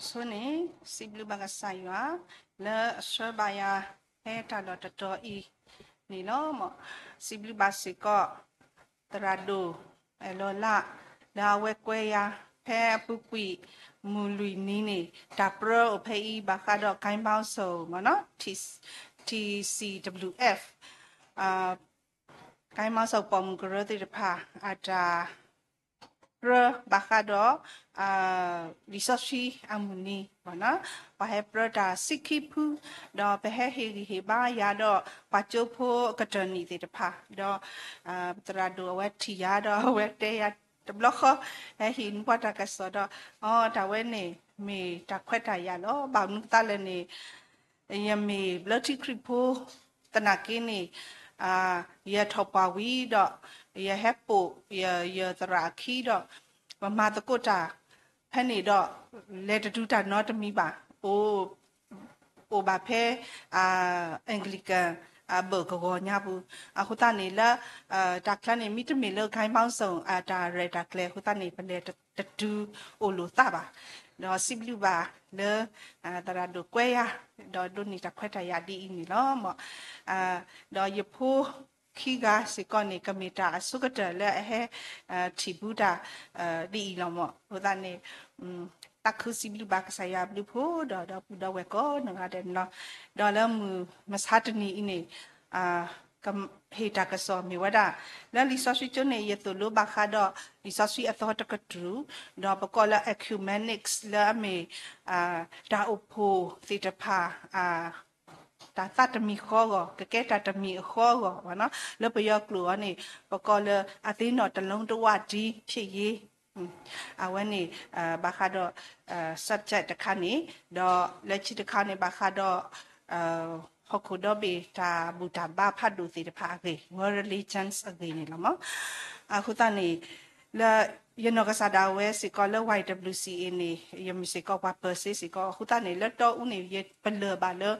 ဆိန့ၣ် စံးဘျုးဘၣ်ကစၢ်ယွၤ လၢအဆှၢဘၣ်ယၤ ဖဲတၢ်လီၢ်တတီၤအံၤန့ၣ်လီၤ. စံးဘျုးဘၣ်စ့ၢ်ကီး သရၣ်ဒိၣ် အဲၣ်လီၤလး လၢအဝဲကွဲယၤ ဖဲအပူၤကွံာ်မုၢ်လွံၢ်နံၤန့ၣ် တၢ်ပြၢအိၣ်ဖဲအံၤ ဘၣ်ဃးဒီး ကၠဲဘီစၣ် မ့ၢ်နီၤ T- TCWF ကၠဲဘီစၣ်ပိာ်မုၣ်ကရၢသ့ၣ်တဖၣ် အတၢ်ပြၢဘၣ်ဃးဒီး လံာ်စီဆှံအမုၢ်နံၤ ပှၤဟဲပြၢတၢ်ဆံခံဖု ဒီးပဟဲဟ့ၣ်ဂံၢ်ဟ့ၣ်ဘါယၤဒီး ပှၤကၠိဖိအကတၢၢ်နံၣ်သ့ၣ်တဖၣ် ဒီး သရၣ်ဒိၣ်အဝဲထံၣ်ယၤဒီး အဝဲတဲယၤတဘျီဃီ ဟဲဟ့ၣ်နံၣ်ပှၤတၢ်ကစီၣ်ဒီး အီ တၢ်ဝဲန့ၣ် မ့ၢ်တၢ်ခွဲးတၢ်ယာ်လီၤ. ဘၣ်မနုၤသးလဲၣ်န့ၣ် ယမ့ၢ်ဘျၢထံခရံာ်ဖိ သနာ်က့န့ၣ် ယထီၣ်ပှၢ်ဝံၤဒီး ယဟဲပိာ်ယသရၣ်အခံဒီး ပမၤသကိးတၢ် ဖဲန့ၣ်ဒီး လဲၤတတုၤတၢ်နီတမံၤဘၣ် အိၣ်ဘၣ်ဖဲ Anglican အဘၢၣ်ကဝီၤညါပူၤ အဃိသတးန့ၣ်လၢ တၢ်ချၢန့ၣ် မ့တမ့ၢ်လၢ ကၠဲဘီစၣ် အတၢ်ရဲၣ်တၢ်ကျဲၤအဃိသတးန့ၣ် ပလဲၤတတုၤအိၣ်လိာ်သးဘၣ် ဒီးစံးဘျုးဘၣ်လၢ သရၣ်ဒိၣ်ကွဲယၤ ဒီးဒိးန့ၢ်တၢ်ခွဲးတၢ်ယာ်ဒ်အံၤန့ၣ်လီၤ. ဒီးယဖိခံဂၤစ့ၢ်ကီးန့ၣ် ကမ့ၢ်တၢ်အဆိကတၢၢ်လၢအဟဲ ထံၣ်ဘူးတၢ် ဒ်အံၤလီၤမး အဃိသတးန့ၣ် သးခုစံးဘျုးဘၣ်ကစၢ်ယွၤအဘျုးအဖှိၣ်ဒီး ဒီပုၢ်ဒီဝဲၢ်ကိးနီၢ်ဂၤဒဲးန့ၣ်လီၤ. ဒီးလၢမုၢ်မဆါတနံၤအံၤန့ၣ် ကဟ့ၣ်တၢ်ကစီၣ်မ့ၢ်ဝဲဒၣ် လၢလံာ်စီဆှံကၠိန့ၣ် ယသိၣ်လိဘၣ်ဃးဒီး လံာ်စီဆှံအသီတကတြူၢ် ဒီးပကိးလၢ ecumenics လၢအမ့ၢ် တၢ်အိၣ်ဖှိၣ်သ့ၣ်တဖၣ် တၢ်သးတမံၤဃီအဂီၢ် ကကဲတၢ်တမံၤအဃီအဂီၢ် လၢပယီၤကျိာ်အံၤန့ၣ် ပကိးလၢ အသင်းတော်တစ်လုံး တဝတည်းဖြစ်ရေး အဝဲန့ၣ် ဘၣ်ဃးဒီး subject တခါန့ၣ် ဒီးလၢခံတခါန့ၣ် ဘၣ်ဃးဒီး ဟီၣ်ခိၣ်ဒီဘ့ၣ်တၢ်ဘူၣ်တၢ်ဘါဖးဒိၣ်သ့ၣ်တဖၣ်အဂ့ၢ် world religions အဂ့ၢ်န့ၣ်လီၤမး. အဃိသတးန့ၣ် လၢယနီၢ်ကစၢ်ဒၣ်ဝဲစ့ၢ်ကီးလၢ Y W C A န့ၣ် ယမ့ၢ်စ့ၢ်ကီးပှၤပၢၤစ့စ့ၢ်ကီး အဃိသတးန့ၣ် လၢတီအူန့ၣ် ယပလၢၢ်ဘၣ်လၢ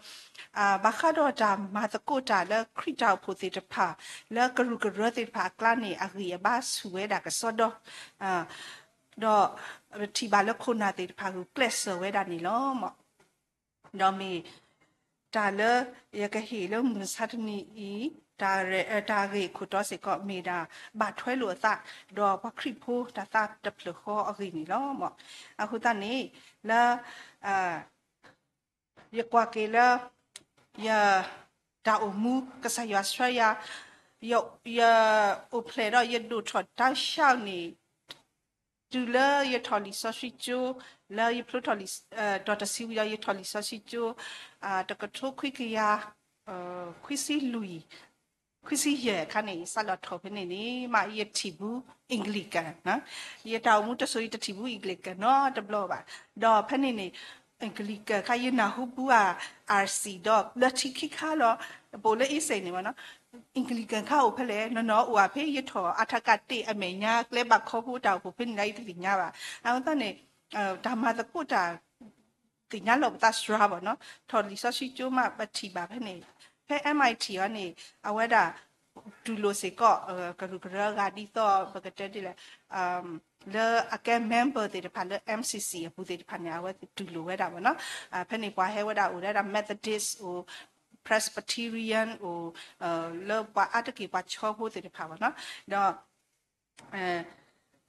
ဘၣ်ဃးဒီးတၢ်မၤသကိးတၢ်လၢခရံာ်တၢ်အိၣ်ဖှိၣ်သ့ၣ်တဖၣ် လၢကရူၢ်ကရၢသ့ၣ်တဖၣ်အကျါန့ၣ် အဂံၢ်အဘါဆူၣ်ဝဲဒၣ်ကစီဒီ ဒီးပထံၣ်ဘၣ်လၢခိၣ်နၢ်သ့ၣ်တဖၣ်ဂုာ်ကျဲးစၢးဝဲဒၣ်န့ၣ်လီၤ. ဒီးမ့ၢ်တၢ်လၢယကဟ့ၣ်လၢမုၢ်မဆါတနံၤအံၤ တၢ်ဂ့ၢ်ခိၣ်တီစ့ၢ်ကီး မ့ၢ်ဒၣ်ဘၣ်ထွဲလိာ်အသး ဒီးပှၤခရံာ်ဖိတၢ်သးတဖျၢၣ်ဃီအဂ့ၢ်န့ၣ်လီၤ. အဃိသတးန့ၣ် လၢ ယကွၢ်က့ၤလၢ ယ တၢ်အိၣ်မူ ကစၢ်ယွၤဆှၢယၤ ယ ယအိၣ်ဖျဲၣ်ဒီးယဒိၣ်ထီၣ်တၢ်ဆှၢန့ၣ် တုၤလၢယထီၣ်လံာ်စီဆှံကၠိ လၢယဖျိထီၣ်လံာ် တီၢ်တဆံဝံၤဒီးယထီၣ်လံာ်စီဆှံကၠိ တကထိခွံကယၤ ခွံဆံလွံၢ် ခွံဆံယဲၢ်အခါန့ၣ် ယစးလီၤထီၣ်ဖဲန့ၣ်န့ၣ် မ့ၢ်ယထံၣ်ဘူး Anglican ယတၢ်အိၣ်မူတစိၤ ယတထံၣ်ဘူး Anglican နီတဘျီဘၣ်. ဒီးဖဲန့ၣ်န့ၣ် Anglican ခါ ယနၢ်ဟူဘူးဧါ R C ဒီးဘျၢထံခံခါလီၤ. ပအိၣ်လၢအ့စ့ၣ်န့ၣ်မ့ၢ်နီၤ Anglican ခါအိၣ်ဖဲလဲၣ် နီၢ်နီၢ်အိၣ်ဧါ ဖဲယထီၣ်အထကတၢၣ်အမဲာ်ညါ ကျဲဘၣ်ခီဖိတၢ်အိၣ်ဖှိၣ်ဖဲန့ၣ်လၢယတသ့ၣ်ညါဘၣ်. အဃိသတးန့ၣ် တၢ်မၤသကိးတၢ် သ့ၣ်ညါလီၤပသးစှၤဘၣ်နီၤ ထီၣ်လံာ်စီဆှံကၠိမး ပထံၣ်ဘၣ်ဖဲန့ၣ် ဖဲ M I T အံၤန့ၣ် အဝဲဒၣ် တူၢ်လိာ်စ့ၢ်ကီး ကရူၢ်ကရၢအဂၤဒ်သိး ပကတဲဒ်လဲၣ် လၢအကဲ member သ့ၣ်တဖၣ်လၢ M C C အပူၤသ့ၣ်တဖၣ်န့ၣ် အဝဲတူၢ်လိာ်ဝဲဒၣ်ဘၣ်နီၤ ဖဲန့ၣ်ပှၤဟဲဝဲဒၣ်အိၣ်ဝဲဒၣ် Methodist အိၣ် Presbyterian အိၣ် လၢပှၤအါတက့ၢ်ပှၤဆီဖိသ့ၣ်တဖၣ်ဘၣ်နီၤ ဒီး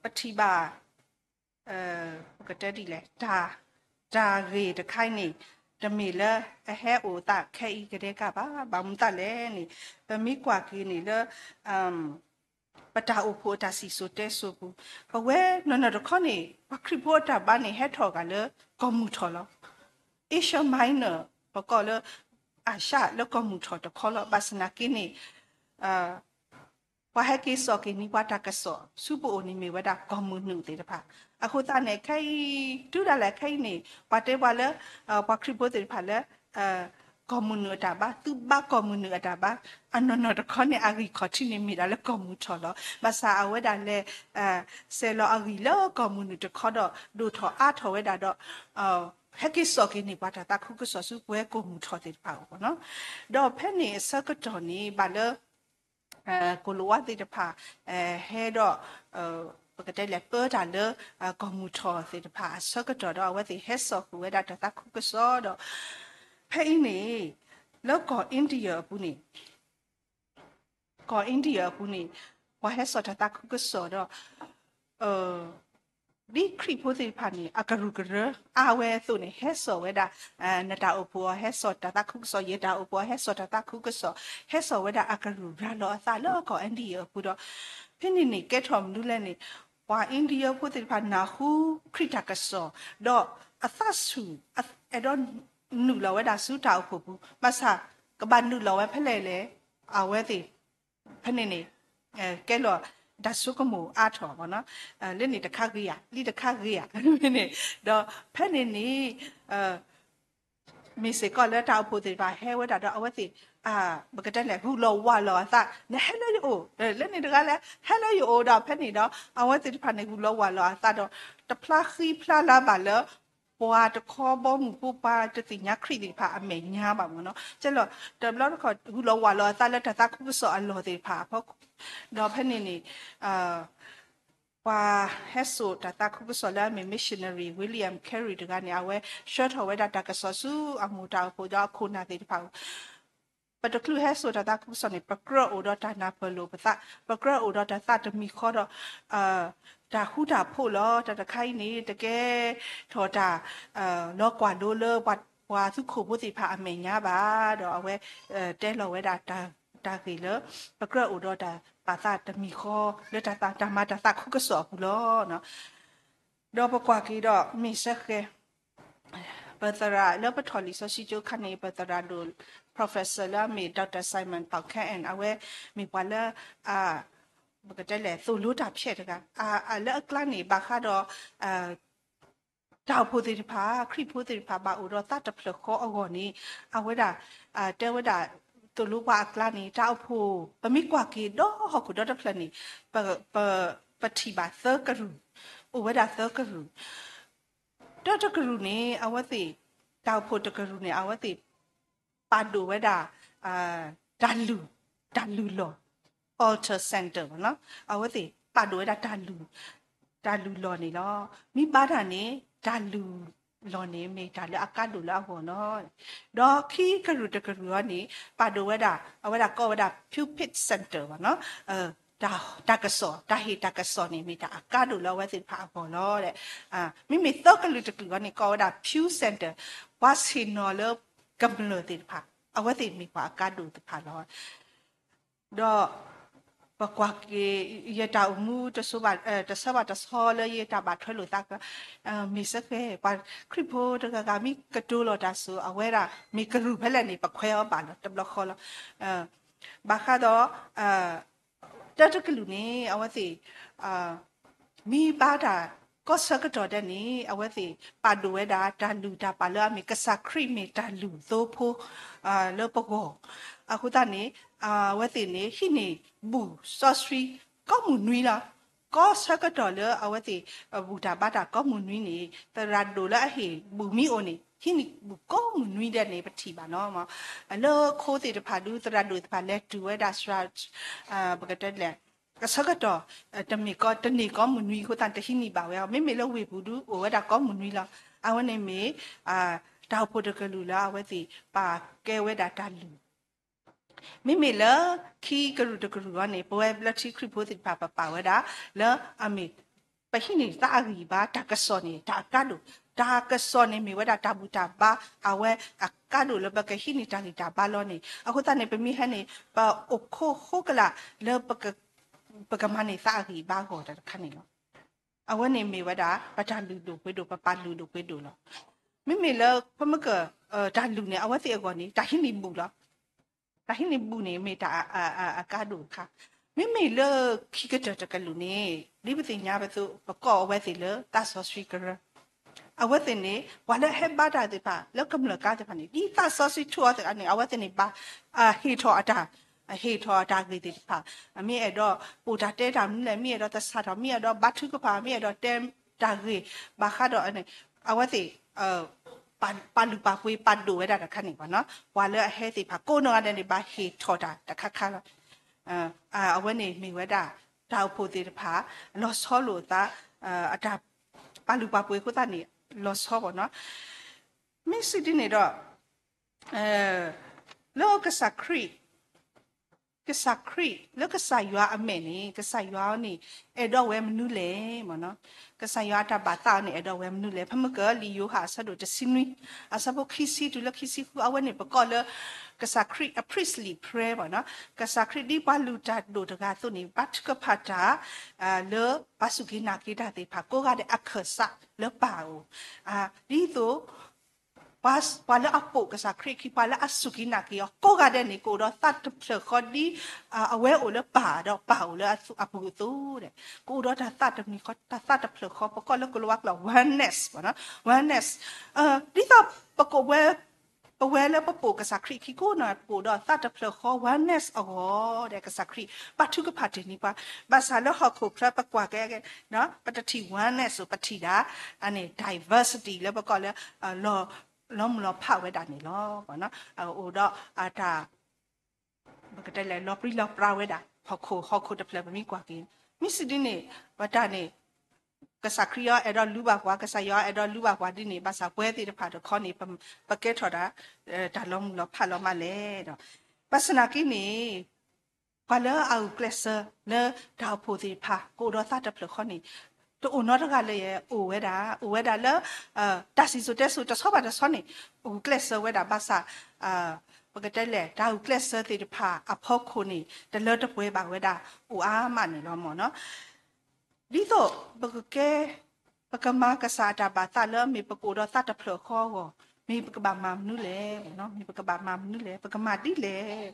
ပထံၣ်ဘၣ် ပကတဲဒ်လဲၣ် တၢ် တၢ်ဂ့ၢ်တခါအံၤန့ၣ် တမ့ၢ်လၢအဟဲအိၣ်သးခဲအံၤကဒဲကဘၣ် ဘၣ်မနုၤသးလဲၣ်န့ၣ် ပမ့ၢ်ကွၢ်က့ၤန့ၣ်လၢ ပတၢ်အိၣ်ဖှိၣ်အတၢ်စံၣ်စိၤတဲစိၤပူၤ ပဝဲနီၢ်နီၢ်တခီန့ၣ် ပှၤခရံာ်ဖိအတၢ်ဘါန့ၣ် ဟဲထီၣ်ဂာ်လၢကီၢ်မုၢ်ထီၣ်လီၤ. Asia Minor ပကိးလၢ အၤၡၢ်လၢကီၢ်မုၢ်ထီၣ်တခီလီၤ. ဘၣ်ဆၣ်သနာ်က့န့ၣ် ပှၤဟဲက့ၤစိာ်က့ၤန့ၢ်ပှၤတၢ်ကစီၣ် ဆူပအိၣ်န့ၣ်မ့ၢ်ဝဲဒၣ်ကီၢ်မုၢ်နုာ်သ့ၣ်တဖၣ် အဃိသတးန့ၣ် ခဲအံၤ တုၤဒၣ်လဲာ်ခဲအံၤန့ၣ် ပှၤတဲပှၤလၢ ပှၤခရံာ်ဖိသ့ၣ်တဖၣ်လၢ ကီၢ်မုၢ်နုာ်အတၢ်ဘါ သုဘါကီၢ်မုၢ်နုာ်အတၢ်ဘါ အနီၢ်နီၢ်တခီန့ၣ် အဂံၢ်ခီၣ်ထံးန့ၣ်မ့ၢ်ဒၣ်လၢကီၢ်မုၢ်ထီၣ်လီၤ. ဘၣ်ဆၣ်အဝဲဒၣ်လဲၤ ဆဲးလီၤအဂံၢ်လၢကီၢ်မုၢ်နုာ်တခီဒီး ဒိၣ်ထီၣ်အါထီၣ်ဝဲဒၣ်ဒီး ဟဲက့ၤစိာ်က့ၤန့ၢ်ပှၤတၢ်သးခုကစီၣ်ဆူပဝဲကီၢ်မုၢ်ထီၣ်သ့ၣ်တဖၣ်အဂီၢ်နီၤ. ဒီးဖဲန့ၣ်အဆၢကတီၢ်န့ၣ် ဘၣ်လၢ ကိၣ်လိာ်ဝါသ့ၣ်တဖၣ် ဟဲဒီး ပကတဲလဲၣ် ပၢတၢ်လၢ ကီၢ်မုၢ်ထီၣ်သ့ၣ်တဖၣ်အဆၢကတီၢ်ဒီး အဝဲသ့ၣ်ဟဲစိာ်ဃုာ်ဝဲဒၣ်တၢ်သးခုကစီၣ်ဒီး ဖဲအံၤန့ၣ် လၢကီၢ် India အပူၤန့ၣ် ကီၢ် India အပူၤန့ၣ် ပှၤဟဲစိာ်တၢ်သးခုကစီၣ်ဒီး ဒ်ခရံာ်ဖိသ့ၣ်တဖၣ်န့ၣ် အကရူၢ်ကရၢ အါဝဲအသိးန့ၣ် ဟဲစိာ်ဝဲဒၣ် နတၢ်အိၣ်ဖှိၣ်အီၤဟဲစိာ်တၢ်သးခုကစီၣ်, ယတၢ်အိၣ်ဖှိၣ်အီၤဟဲစိာ်တၢ်သးခုကစီၣ်, ဟဲစိာ်ဝဲဒၣ်အကရူၢ်ရၤလီၤအသးလၢကီၢ် India အပူၤဒီး ဖဲန့ၣ်န့ၣ် ကဲထီၣ်မနုၤလဲၣ်န့ၣ် ပှၤ India ဖိသ့ၣ်တဖၣ်နၢ်ဟူခရံာ်တၢ်ကစီၣ် ဒီးအသးဆူၣ် အဲၣ်ဒိးနုာ်လီၤဝဲဒၣ်ဆူတၢ်အိၣ်ဖှိၣ်ပူၤ, ဘၣ်ဆၣ်ကဘၣ်နုာ်လီၤဝဲဖဲလဲၣ်လဲၣ် အဝဲသ့ၣ် ဖဲန့ၣ်န့ၣ် ကဲလီၤတၢ်ဆိကမိၣ်အါထီၣ် လၢန့ၣ်တခါဂ့ၤဧါ, လံတခါဂ့ၤဧါ မ့ၢ်န့ၣ်, ဒီးဖဲန့ၣ်န့ၣ် မ့ၢ်စ့ၢ်ကီးလၢတၢ်အိၣ်ဖှိၣ်သ့ၣ်တဖၣ်ဟဲဝဲဒၣ်ဒီး အဝဲသ့ၣ် ပကတဲလဲၣ် ဂုာ်လီၤဝးလီၤအသး နဟဲလၢယအိၣ်, လၢန့ၣ်တဂၤလဲၣ် ဟဲလၢယအိၣ်ဒီး ဖဲန့ၣ်ဒီး အဝဲသ့ၣ်တဖၣ်န့ၣ် ဂုာ်လီၤဝးလီၤအသးဒီး တဖျါဃံဖျါလၤဘၣ်လၢ ပှၤတခီဘီမုၢ်ဖိ ပှၤတသ့ၣ်ညါခရံာ်သ့ၣ်တဖၣ်အမဲာ်ညါဘၣ်မ့ၢ်နီၤ, ကဲလီၤ တဘျီတခီၣ် ဂုာ်လီၤဝးလီၤအသးလၢတၢ်သးခုကစီၣ်အလီၢ်သ့ၣ်တဖၣ်အဖီခိၣ်, ဒီးဖဲန့ၣ်န့ၣ် ပှၤဟဲစိာ်တၢ်သးခုကစီၣ်လၢအမ့ၢ် missionary William Carey တဂၤန့ၣ် အဝဲဆှၢထီၣ်ဝဲဒၣ်တၢ်ကစီၣ်ဆူအမိၢ်တၢ်အိၣ်ဖှိၣ်ဒီးအခိၣ်နၢ်သ့ၣ်တဖၣ်အအိၣ်, ပတချုးဟဲစိာ်တၢ်သးခုကစီၣ်န့ၣ် ပကြၢးအိၣ်ဒီးတၢ်နၢ်ပၢၢ်လိာ်ပသး, ပကြၢးအိၣ်ဒီးတၢ်သးတမံၤဃီဒီး တၢ်ဃူတၢ်ဖိးလီၤ. တၢ်တခါအံၤန့ၣ် တကဲထီၣ်တၢ် လီၤကွၢ်လိလၢ ပှၤသုးခိၣ်ဖိသ့ၣ်တဖၣ်အမဲာ်ညါဘၣ်ဒီး အဝဲ တဲလီၤဝဲဒၣ်တၢ်ဂ့ၢ်လၢ ပကြၢးအိၣ်ဒီးတၢ်ပာ်သးတမံၤဃီ လၢတၢ်မၤတၢ်သးခုကစီၣ်အပူၤလီၤ. ဒီးပကွၢ်က့ၤဒီးမ့ၢ်စ့ၢ်ကီး ပသရၣ်လၢပထီၣ်လံာ်စီဆှံကၠိခါန့ၣ် ပသရၣ်ဒိၣ် professor လၢအမ့ၢ် Doctor Simon Pouquin အဝဲမ့ၢ်ပှၤလၢ ပကတဲလဲၣ် သိၣ်လိတၢ်ဖျဲးတဂၤ လၢအကျါန့ၣ် ဘၣ်ဃးဒီး တၢ်အိၣ်ဖှိၣ်သ့ၣ်တဖၣ် ခရံာ်ဖိသ့ၣ်တဖၣ် ဘၣ်အိၣ်ဒီးသးတဖျၢၣ်ဃီအဂီၢ်န့ၣ် အဝဲဒၣ် တဲဝဲဒၣ် သိၣ်လိပှၤအကျါန့ၣ် တၢ်အိၣ်ဖှိၣ် ပမ့ၢ်ကွၢ်က့ၤဒီဟီၣ်ခိၣ်ဒီတဖျၢၣ်န့ၣ် ပထံၣ်ဘၣ်သၢကရူၢ်, အိၣ်ဝဲဒၣ်သၢကရူၢ် တၢတကရူၢ်န့ၣ် အဝဲသ့ၣ် တၢ်အိၣ်ဖှိၣ်တကရူၢ်န့ၣ် အဝဲသ့ၣ် ပာ်ဒိၣ်ဝဲဒၣ် တၢ်လုၢ်, တၢ်လုၢ်လီၢ် altar center အဝဲသ့ၣ် ပာ်ဒိၣ်ဝဲဒၣ်တၢ်လုၢ်, တၢ်လုၢ်လီၢ်န့ၣ်လီၤ. မ့ၢ်ဘၣ်တၢ်န့ၣ် တၢ်လုၢ်လီၢ်န့ၣ် မ့ၢ်တၢ်လၢအကါဒိၣ်လၢအဂီၢ်လီၤ. ဒီးခံကရူၢ်တကရူၢ်အံၤန့ၣ် ပာ်ဒိၣ်ဝဲဒၣ် အဝဲဒၣ်ကိးဝဲဒၣ် pulpit center တၢ်ကစီၣ်, တၢ်ဟ့ၣ်တၢ်ကစီၣ်န့ၣ် မ့ၢ်တၢ်အကါဒိၣ်လၢအဝဲသ့ၣ်တဖၣ်အဂီၢ်လီၤ. မ့မ့ၢ်သၢကလုာ်တကလုာ်အံၤန့ၣ် ကိးဝဲဒၣ် pew center ပှၤဆ့ၣ်နီၤလၢကမျၢၢ်သ့ၣ်တဖၣ် အဝဲသ့ၣ်မ့ၢ်ပှၤအကါဒိၣ်တဖၣ်လီၤ. ဒီး ပကွၢ်က့ၤ ယတၢ်အိၣ်မူ တဆၢဘၣ်တဆီလၢယတၢ်ဘၣ်ထွဲလိာ်သးက မ့ၢ်စ့ၢ်ကီး ပှၤခရံာ်ဖိတဂၤဂၤမ့ၢ်ကတိၤလီၤတၢ်စ့ၢ် အဝဲဒၣ်မ့ၢ်ကရူၢ်ဖဲလဲၣ်န့ၣ် ပခွဲးအီၤဘၣ်လီၤ တဘျီဃီလီၤ. ဘၣ်ဃးဒီး တၢတကလုာ်န့ၣ် အဝဲသ့ၣ် မ့ၢ်ဘၣ်တၢ်ကီၢ်ဆၢကတီၢ်ဒဲးန့ၣ် အဝဲသ့ၣ် ပာ်ဒိၣ်ဝဲဒၣ်တၢ်လုၢ်တၢ်ပာ်လၢအမ့ၢ်ကစၢ်ခရံာ်မ့ၢ်တၢ်လုၢ်သိဖိ လၢပဂီၢ်, အဃိသတးန့ၣ် အဝဲသ့ၣ်န့ၣ် ဟံးန့ၢ်ဘူၣ်စီဆှံ ကိးမုၢ်နွံလီၤ. ကီၢ်ဆၢကတီၢ်လၢအဝဲသ့ၣ် ဘူၣ်တၢ်ဘါတၢ်ကိးမုၢ်နွံန့ၣ် သရၣ်ဒိၣ်လၢအဟ့ၣ်ဘူၣ်မ့ၢ်အိၣ်န့ၣ် ဟံးန့ၢ်ဘူၣ်ကိးမုၢ်နွံဒဲးန့ၣ် ပထံၣ်ဘၣ်လီၤ. လၢခိသ့ၣ်တဖၣ်ဒုး သရၣ်ဒိၣ်သ့ၣ်တဖၣ်လဲၤတုၤဝဲဒၣ် ပကတဲလဲၣ် အဆၢကတီၢ် တမ့ၢ်ကီး တန့ၢ်ကိးမုၢ်နွံအဃိသတး တဟံးန့ၢ်ဘၣ်ဝဲအီၤ, မ့မ့ၢ်လၢဝ့ၢ်ပူၤဒုး အိၣ်ဝဲဒၣ်ကိးမုၢ်နွံလီၤ. အဝဲန့ၣ်မ့ၢ် တၢ်အိၣ်ဖှိၣ်တကလုာ်လၢအဝဲသ့ၣ် ပာ်ကဲဝဲဒၣ်တၢ်လုၢ် မ့မ့ၢ်လၢခံကရူၢ်တကရူၢ်အံၤန့ၣ် ပဝဲဘျၢထံခရံာ်ဖိသ့ၣ်တဖၣ် ပပာ်ဝဲဒၣ် လၢအမ့ၢ် ပဟံးန့ၢ်သးအဂံၢ်ဘါ တၢ်ကစီၣ်န့ၣ် တၢ်အကါဒိၣ်, တၢ်ကစီၣ်န့ၣ်မ့ၢ်ဝဲဒၣ်တၢ်ဘူၣ်တၢ်ဘါ အဝဲအကါဒိၣ်လၢပကဟံးန့ၢ်တၢ်ဂံၢ်တၢ်ဘါလီၤန့ၣ် အဃိသတးန့ၣ် ပမ့ၢ်ဟဲန့ၣ် ပအိၣ်ခိးဃိကလာ်လၢ ပကမၤန့ၢ်သးအဂံၢ်ဘါအဂီၢ်တၢ်တခါန့ၣ်လီၤ. အဝဲန့ၣ်မ့ၢ်ဝဲဒၣ် ပတၢ်လုၢ်ဒိၣ်ပှ့ၤဒိၣ် ပပာ်လုၢ်ဒိၣ်ပှ့ၤဒိၣ်လီၤ. မ့မ့ၢ်လၢ ဖဲမ့ၢ်က တၢ်လုၢ်န့ၣ် အဝဲသ့ၣ်အဂီၢ်န့ၣ် တၢ်ဟံးန့ၢ်ဘူၣ်လီၤ. တၢ်ဟံးန့ၢ်ဘူၣ်န့ၣ် မ့ၢ်တၢ်အကါဒိၣ်တခါ. မ့မ့ၢ်လၢခံကတၢၢ်တကလုာ်န့ၣ် ဒ်ပသ့ၣ်ညါပသိး ပကိးအဝဲသ့ၣ်လၢသးစီဆှံကရၢ အဝဲသ့ၣ်န့ၣ် ပှၤလၢအဟဲဘါတၢ်သ့ၣ်တဖၣ် လၢကမျၢၢ်ကါသ့ၣ်တဖၣ်န့ၣ် ဒ်သးစီဆှံထူအီၤသ့ၣ်တဖၣ်န့ၣ် အဝဲသ့ၣ်န့ၣ် ဘၣ်ဟ့ၣ်ထီၣ်အတၢ် ဟ့ၣ်ထီၣ်အတၢ်ဂ့ၢ်သ့ၣ်တဖၣ် မ့ၢ်အဲၣ်ဒိးပိာ်တၢ်တဲတၢ်မနုၤလဲၣ် မ့ၢ်အဲၣ်ဒိးသဆၣ်ထီၣ် မ့ၢ်အဲၣ်ဒိးဘါထုကဖၣ် မ့ၢ်အဲၣ်ဒိးတဲတၢ်ဂ့ၢ် ဘၣ်ဃးဒီးန့ၣ် အဝဲသ့ၣ် ပာ်လုၢ်ပာ်ပှ့ၤပာ်ဒိၣ်ဝဲဒၣ်တခါန့ၣ်ဘၣ်နီၤ ပှၤလၢအဟဲသ့ၣ်တဖၣ်ကိးနီၢ်ဂၤဒဲးန့ၣ် ဘၣ်ဟ့ၣ်ထီၣ်တၢ်တခါခါလီၤ. အဝဲန့ၣ်မ့ၢ်ဝဲဒၣ် တၢ်အိၣ်ဖှိၣ်သ့ၣ်တဖၣ် လီၤဆီလိာ်အသး, အတၢ်ပာ်လုၢ်ပာ်ပှ့ၤအဃိသတးန့ၣ် လီၤဆီဘၣ်နီၤ. မ့ၢ်စံးဒ်န့ၣ်ဒီး လၢကစၢ်ခရံာ်, ကစၢ်ခရံာ် လၢကစၢ်ယွၤအမဲာ်န့ၣ် ကစၢ်ယွၤန့ၣ် အဲၣ်ဒိးဝဲမနုၤလဲၣ်မ့ၢ်နီၤ. ကစၢ်ယွၤအတၢ်ဘၣ်သးန့ၣ် အဲၣ်ဒိးဝဲမနုၤလဲၣ်. ဖဲမုၢ်ကၢလံာ်ယိၤဟၣ်အဆၢဒိၣ်တဆံနွံ အဆၢဖိခံဆံတုၤလၢခံဆံဃု အဝဲန့ၣ်ပကိးလၢ ကစၢ်ခရံာ်အ priestly prayer မ့ၢ်နီၤ. ကစၢ်ခရံာ်ဒ်ပှၤလုၢ်တၢ်ဒိၣ်တဂၤအသိးန့ၣ် ဘါထုကဖၣ်တၢ် လၢပှၤစူၢ်က့ၤနာ်က့ၤတၢ်သ့ၣ်တဖၣ်ကိးဂၤဒဲးအခၢၣ်စးလၢပၢ်အအိၣ်, ဒ်သိး ပှၤလၢအပိာ်ကစၢ်ခရံာ်အခံ ပှၤလၢအစူၢ်က့ၤနာ်က့ၤအီၤကိးဂၤဒဲးန့ၣ် ကအိၣ်ဒီးသးတဖျၢၣ်ဃီဒ် အဝဲအိၣ်လၢပၢ်ဒီးပၢ်အိၣ်လၢအပူၤအသိးဒီး ကအိၣ်ဒီးတၢ်သးတမံၤဃီ တၢ်သးတဖျၢၣ်ဃီ ပကိးလၢကလၤဝါကျိာ် oneness မ့ၢ်နီၤ, oneness ဒ်သိးပကိးဝဲ ပဝဲလၢပပိာ်ကစၢ်ခရံာ်အခံကိးဂၤဒဲး ပအိၣ်ဒီးသးတဖျၢၣ်ဃီ oneness အဂီၢ်ဒီး ကစၢ်ခရံာ် ဘါထုကဖၣ်တ့ၢ်န့ၢ်ပှၤ, ဘၣ်ဆၣ်လၢဟီၣ်ခိၣ်ချၢပကွၢ်က့ၤ ပတထံၣ် oneness ပထံၣ်ဒၣ် အန့ၣ် diversity လၢပကိးလၢ လီၤမုၢ်လီၤဖးဝဲဒၣ်န့ၣ်လီၤ. အိၣ်ဒီးတၢ် ပကတဲလဲၣ် လီၤပြံလီၤပြါဝဲဒၣ် ဟီၣ်ခိၣ် ဟီၣ်ခိၣ်တဖျၢၣ်ပမ့ၢ်ကွၢ်က့ၤ, မ့ၢ်စံးဒ်န့ၣ် ပတၢ်န့ၣ် ကစၢ်ခရံာ်အံၤအဲၣ်ဒိးလူၤဘၣ်ပှၤ, ကစၢ်ယွၤအဲၣ်ဒိးလူၤဘၣ်ပှၤဒ်န့ၣ် ဘၣ်ဆၣ်ပဝဲသ့ၣ်တဖၣ်တခီန့ၣ် ပကဲထီၣ်ဒၣ် တၢ်လီၤမုၢ်လီၤဖးလီၤမးလဲၣ်ဒီး ဘၣ်ဆၣ်သနာ်က့န့ၣ် ပှၤလၢအဂုာ်ကျဲးစၢးလၢတၢ်အိၣ်ဖှိၣ်သ့ၣ်တဖၣ် ကအိၣ်ဒီးသးတဖျၢၣ်ဃီန့ၣ် တအိၣ်နီတဂၤလၢၤ, အိၣ်ဝဲဒၣ် အိၣ်ဝဲဒၣ်လၢ တၢ်စံၣ်စိၤတဲစိၤတဆီဘၣ်တဆီန့ၣ် ဂုာ်ကျဲးစၢးဝဲဒၣ်ဘၣ်ဆၣ် ပကတဲလဲၣ် တၢ်ဂုာ်ကျဲးစၢးသ့ၣ်တဖၣ်အဖီခိၣ်န့ၣ် တလၢတပှဲၤဘၣ်ဝဲဒၣ် အိၣ်အါမးန့ၣ်လီၤမ့ၢ်နီၤ. ဒ်သိးပကကဲ ပကမၤကစၢ်အတၢ်ဘၣ်သးလၢမ့ၢ်ပကအိၣ်ဒီးသးတဖျၢၣ်ဃီအဂီၢ် မ့ၢ်ပကဘၣ်မၤမနုၤလဲၣ်, မ့ၢ်ပကဘၣ်မၤမနုၤလဲၣ်, ပကမၤဒ်လဲၣ်.